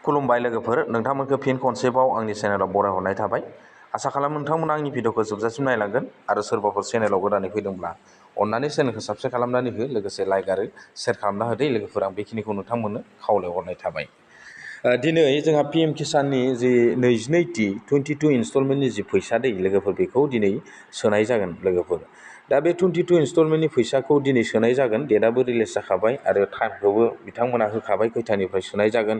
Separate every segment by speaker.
Speaker 1: खुलुमबाय लोगोफोर, नोंथांमोनखौ फिन खनसेबाव आंनि चेनेलाव बरायहरनाय थाबाय। आसा खालामो नोंथांमोना आंनि भिडिअखौ जोबजासिम नायलांगोन आरो सोरबाफोर चेनेलाव गोदानै फैदोंब्ला अन्नानै चेनेलखौ साबस्क्राइब खालामनानै हो, लोगोसे लाइक आरो शेयार खालामना होदो लोगोफोर। आं बेखिनिखौ नोंथांमोननो खावलायहरनाय थाबाय। दिनै जोंहा PM किसाननि जि 22 इनस्टलमेन्टनि जि फैसा दै लोगोफोर, बेखौ दिनै सोनाय जागोन लोगोफोर। दा बे 22 इनस्टलमेन्टनि फैसाखौ दिनै सोनाय जागोन। डेटआबो रिलिज जाखाबाय आरो टाइमखौबो बिथांमोना होखाबाय खैथानिफ्राय सोनाय जागोन।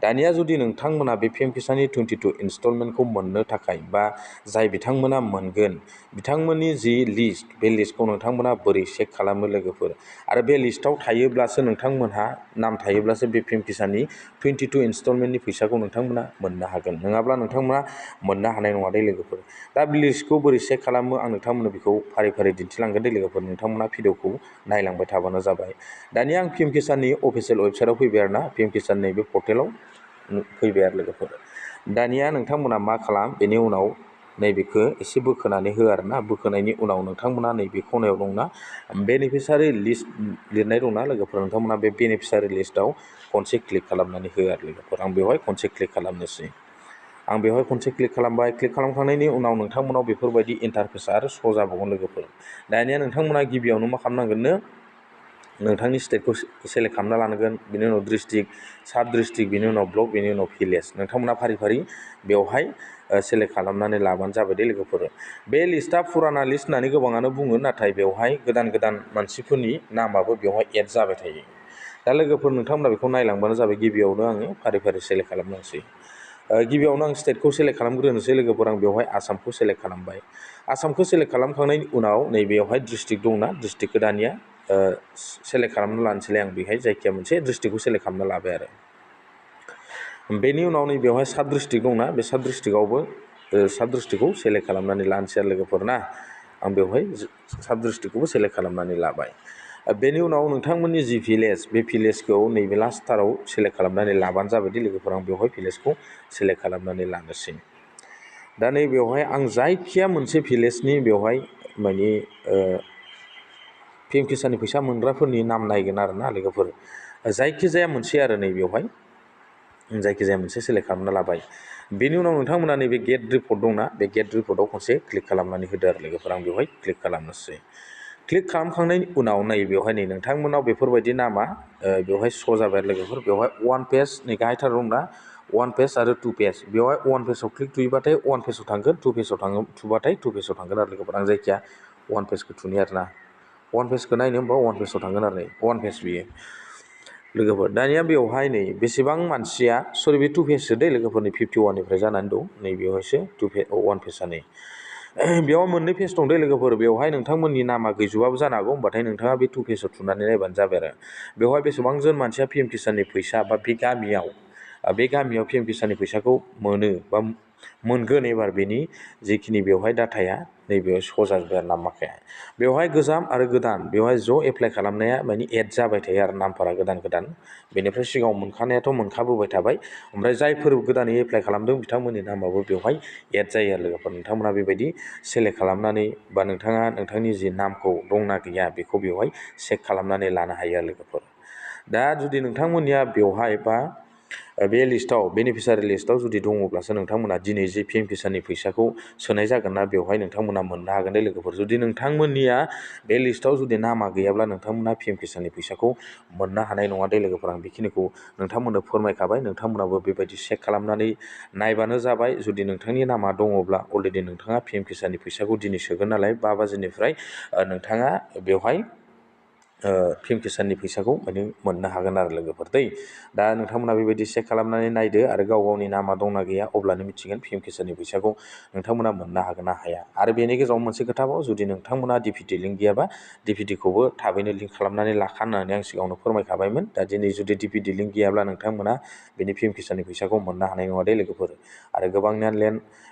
Speaker 1: दानिया जुदि नोंथांमोना बे PM किसाननि 22 इनस्टलमेन्टखौ मोननो थाखाय बा जाय बिथांमोना मोनगोन, बिथांमोननि जि लिस्ट, बे लिस्टखौ नोंथांमोना बोरै चेक खालामो लोगोफोर? आरो बे लिस्टआव थायोब्लासो नोंथांमोनहा नाम थायोब्लासो बे PM किसाननि 22 इनस्टलमेन्टनि फैसाखौ नोंथांमोना मोननो हागोन। नङाब्ला नोंथांमोना मोननो हानाय नङा दे लोगोफोर। दा बे लिस्टखौ बोरै चेक खालामो आं नोंथांमोननो बेखौ फारि फारि दिन्थिलांगोन दे लोगोफोर। नोंथांमोना भिडिअखौ नायलांबाय थाबानो जाबाय। दानिया आं PM किसाननि अफिसियेल वेबसाइटआव फैबाय आरोना, PM किसान नैबे पर्टेलाव फैबाय आरो लोगोफोर। दानिया नोंथांमोना मा खालाम, बेनि उनाव नैबेखौ एसे बोखोनानै हो आरोना। बोखोनायनि उनाव नोंथांमोना नैबे खनायाव दंना बेनिफिसारि लिस्ट लिरनाय दंना लोगोफोर, नोंथांमोना बे बेनिफिसारि लिस्टआव खनसे क्लिक खालामनानै हो आरो लोगोफोर। आं बेवहाय खनसे क्लिक खालामनोसै। आं बेवहाय खनसे क्लिक खालामबाय। क्लिक खालामखांनायनि उनाव नोंथांमोनाव बेफोरबायदि इन्टारफेस आरो श' जाबावगोन लोगोफोर। दानिया नोंथांमोना गिबियावनो मा खालामनांगोननो, नोंथांनि स्टेटखौ सेलेक्ट खालामना लानांगोन। बिनि उनाव डिस्ट्रिक्ट, साब डिस्ट्रिक्ट, बिनि उनाव ब्लक, बिनि उनाव भिलेज। नोंथांमोना फारि फारि बेवहाय सेलेक्ट खालामनानै लाबानो जाबाय दे लोगोफोर। बे लिस्टआ फुराना लिस्ट होननानै गोबाङानो बुङो, नाथाय बेवहाय गोदान गोदान मानसिफोरनि नामाबो बेवहाय एड जाबाय थायो। दा लोगोफोर नोंथांमोना बेखौ नायलांबानो जाबाय। गिबियावनो आङो फारि फारि सेलेक्ट खालामलांसै। गिबियावनो आं स्टेटखौ सेलेक्ट खालामग्रोनोसै लोगोफोर। आं बेवहाय आसामखौ सेलेक्ट खालामबाय। आसामखौ सेलेक्ट खालामखांनायनि उनाव नैबेयावहाय डिस्ट्रिक्ट दंना, डिस्ट्रिक्टखौ दानिया सेलेक्ट खालामना लानोसैलाय आं बेहाय जायखिया मोनसे डिस्ट्रिक्टखौ सेलेक्ट खालामना लाबाय आरो। बेनि उनाव नैबेयावहाय साब डिस्ट्रिक्ट दंना, बे साब डिस्ट्रिक्टआवबो साब डिस्ट्रिक्टखौ सेलेक्ट खालामनानै लानोसै आरो लोगोफोर ना। आं बेवहाय साब डिस्ट्रिक्टखौबो सेलेक्ट खालामनानै लाबाय। बेनि उनाव नोंथांमोननि जि भिलेज, बे भिलेजखौ नैबे लास्टाराव सेलेक्ट खालामनानै लाबानो जाबाय दे लोगोफोर। आं बेवहाय भिलेजखौ सेलेक्ट खालामनानै लानोसै। दा नैबेयावहाय आं जायखिया मोनसे भिलेजनि बेवहाय माने PM किसाननि फैसा मोनग्राफोरनि नाम नायगोन आरो ना लोगोफोर। जायखिजाया मोनसे आरो नैबेयावहाय जायखिजाया मोनसे सेलेक्ट खालामना लाबाय। बेनि उनाव नोंथांमोना नैबे गेट रिपर्ट दंना, बे गेट रिपर्टआव खनसे क्लिक खालामनानै होदो आरो लोगोफोर। आं बेवहाय क्लिक खालामनोसै। क्लिक खालामखांनायनि उनाव नैबेयावहाय नै नोंथांमोनाव बेफोरबायदि नामा बेवहाय श' जाबाय आरो लोगोफोर। बेवहाय वान पेज, नै गाहायथार दंना वान पेज आरो टु पेज। बेवहाय वान पेजाव क्लिक थुयोबाथाय वान पेजाव थांगोन, टु पेजाव थुबाथाय टु पेजाव थांगोन आरो लोगोफोर। आं जायखिया वान पेजखौ थुनि आरोना। वान पेजखौ नायनो होमबा वान पेजाव थांगोन आरो वान पेज बियो लोगोफोर। दानिया बेवहाय नै बेसेबां मानसिया, सरि बे टु पेजसो दै लोगोफोरनि 51निफ्राय जानानै दं। नैबेयावहायसो वान पेजआ नै। बेयाव मोननै पेज दं दे लोगोफोर। बेवहाय नोंथांमोननि नामा गैजोबाबो जानो हागौ, होमबाथाय नोंथाङा बे टु पेजाव थुनानै नायबानो जाबाय आरो। बेवहाय बेसेबांजोन मानसिया PM किसाननि फैसा बा बे गामियाव PM किसाननि फैसाखौ मोनो बा मोनगोन एबार, बेनि जिखिनि बेवहाय डाटाया नैबेयाव श' जाजोब्बाय आरो नामाखाया। बेवहाय गोजाम आरो गोदान बेवहाय ज' एप्लाइ खालामनाया माने एड जाबाय थायो आरो नामफोरा गोदान गोदान। बेनिफ्राय सिगाङाव मोनखानायाथ' मोनखाबोबाय थाबाय, ओमफ्राय जायफोर गोदानै एप्लाइ खालामदों बिथांमोननि नामाबो बेवहाय एड जायो आरो लोगोफोर। नोंथांमोना बेबायदि सेलेक्ट खालामनानै बा नोंथाङा नोंथांनि जि नामखौ दंना गैया बेखौ बेवहाय चेक खालामनानै लानो हायो आरो लोगोफोर। दा जुदि नोंथांमोननिया बेवहाय बा बे लिस्टआव, बेनिफिसारि लिस्टआव जुदि दङब्लासो नोंथांमोना दिनै जे PM किसाननि फैसाखौ सोनाय जागोन ना, बेवहाय नोंथांमोना मोननो हागोन दे लोगोफोर। जुदि नोंथांमोननिया बे लिस्टआव जुदि नामा गैयाब्ला नोंथांमोना PM किसाननि फैसाखौ मोननो हानाय नङा दे लोगोफोर। आं बेखिनिखौ नोंथांमोननो फोरमायखाबाय। नोंथांमोनाबो बेबायदि चेक खालामनानै नायबानो जाबाय। जुदि नोंथांनि नामा दङब्ला अलरेडि नोंथाङा PM किसाननि फैसाखौ दिनै सोगोन नालाय 5 बाजिनिफ्राय, नोंथाङा बेवहाय PM किसाननि फैसाखौ माने मोननो हागोन आरो लोगोफोर दै। दा नोंथांमोना बेबायदि चेक खालामनानै नायदो आरो गाव गावनि नामा दंना गैया, अब्लानो मिथिगोन PM किसाननि फैसाखौ नोंथांमोना मोननो हागोन ना हाया। आरो बेनि गेजेराव मोनसे खोथाबाव, जुदि नोंथांमोना DPT लिंक गैयाबा DPT-खौबो थाबैनो लिंक खालामनानै लाखा होननानै आं सिगाङावनो फोरमायखाबायमोन। दा दिनै जुदि DPT लिंक गैयाब्ला नोंथांमोना बेनि PM किसाननि फैसाखौ मोननो हानाय नङा दे लोगोफोर। आरो गोबांनिया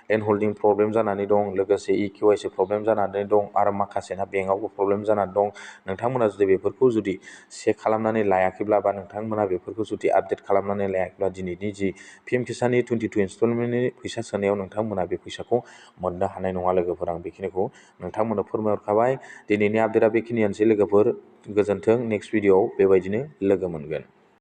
Speaker 1: लेन्ड हल्डिं प्रब्लेम जानानै दं, लोगोसे EKYC प्रब्लेम जानानै दं, आरो माखासेना बेंकआवबो प्रब्लेम जानानै दं। नोंथांमोना जुदि बेफोरखौ जुदि चेक खालामनानै लायाखैब्ला बा नोंथांमोना बेफोरखौ जुदि आपडेट खालामनानै लायाखैब्ला दिनैनि जि PM किसाननि 22 इनस्टलमेन्टनि फैसा सोनायाव नोंथांमोना बे फैसाखौ मोननो हानाय नङा लोगोफोर। आं बेखिनिखौ नोंथांमोननो फोरमायहरखाबाय। दिनैनि आपडेटआ बेखिनियानोसै लोगोफोर। गोजोन्थों। नेक्स्ट भिडिअ'आव बेबायदिनो लोगो मोनगोन।